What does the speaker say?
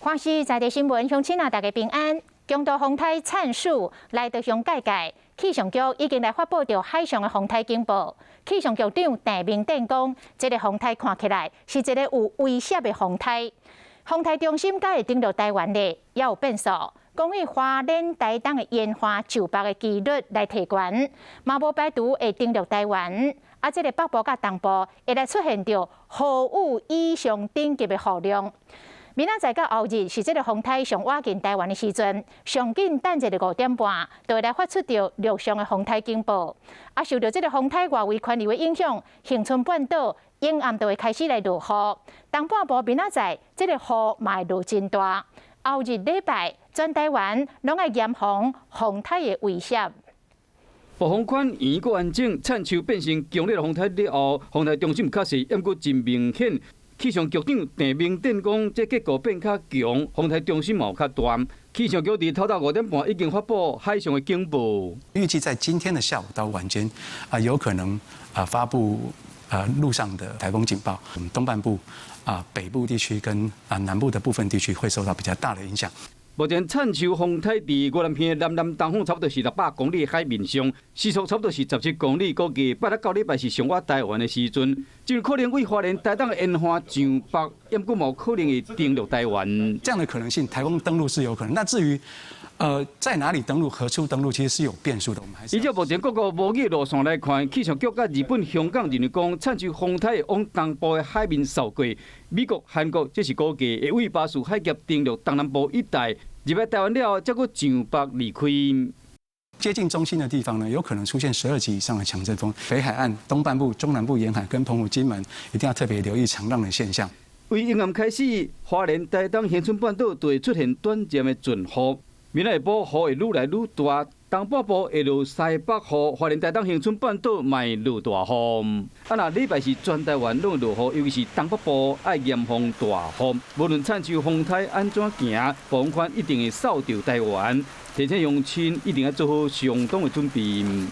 華視在地新聞，鄉親啊，大家平安。強度風颱燦樹來到香港界，氣象局已經來發布著海上的風颱警報。氣象局長鄭明典講，這个風颱看起來是一個有威脅的風颱。風颱中心敢會登陸台灣咧，猶有變數。講以花蓮、台東的煙花上北的幾率來提懸，嘛無排除會登陸台灣。啊，這个北部佮東部會來出現著豪雨以上等級的雨量。明仔載佮後日是這个風颱上倚近台灣的時陣，上緊等一个5點半，就會來發出著陸上的風颱警報。啊，受著這个風颱外圍環流的影響，恆春半島沿岸就會開始來落雨。東半部明仔載這个雨嘛會落真大。後日禮拜，全台灣攏愛嚴防風颱的威脅。暴風圈圓閣完整，燦樹變成強烈的風颱了後，風颱中心確實猶閣真明顯。氣象局長鄭明典講，這結構變較強，風颱中心嘛有較大。氣象局佇透早5點半已經發布海上的警報。預計在今天的下午到晚間，啊，有可能啊發布啊陸上的颱風警報。東半部啊北部地區跟啊南部的部分地區會受到比較大的影響。目前燦樹風颱佇宜蘭縣南南東方差不多是600公里海面上，時速差不多是17公里，估計拜六到禮拜是上倚台灣的時陣，就可能對花蓮、台東的煙花上北，猶閣嘛有可能會登陸台灣。這樣的可能性，颱風登陸是有可能。那至於在哪裡登陸、何處登陸，其實是有變數的。我們還是依照目前各國模擬路線來看，氣象局佮日本、香港認為講，燦樹風颱會往東部的海面掃過。美國、韓國這是估計會對巴士海峽登陸東南部一帶，入來台灣了後，才閣上北離開。接近中心的地方呢，有可能出現12級以上的強陣風。北海岸東半部、中南部沿海跟澎湖、金門一定要特別留意長浪的現象。對沿岸開始，花蓮、台東、恆春半島都會出現短暫的陣雨。明仔下晡雨會愈來愈大，東半部會落西北雨，花蓮、台東、恆春半島嘛會落大雨。啊，若禮拜四全台灣攏會落雨，尤其是東北部愛嚴防大雨。無論燦樹風颱按怎行，暴風圈一定會掃著台灣。提醒鄉親一定要做好相當的準備。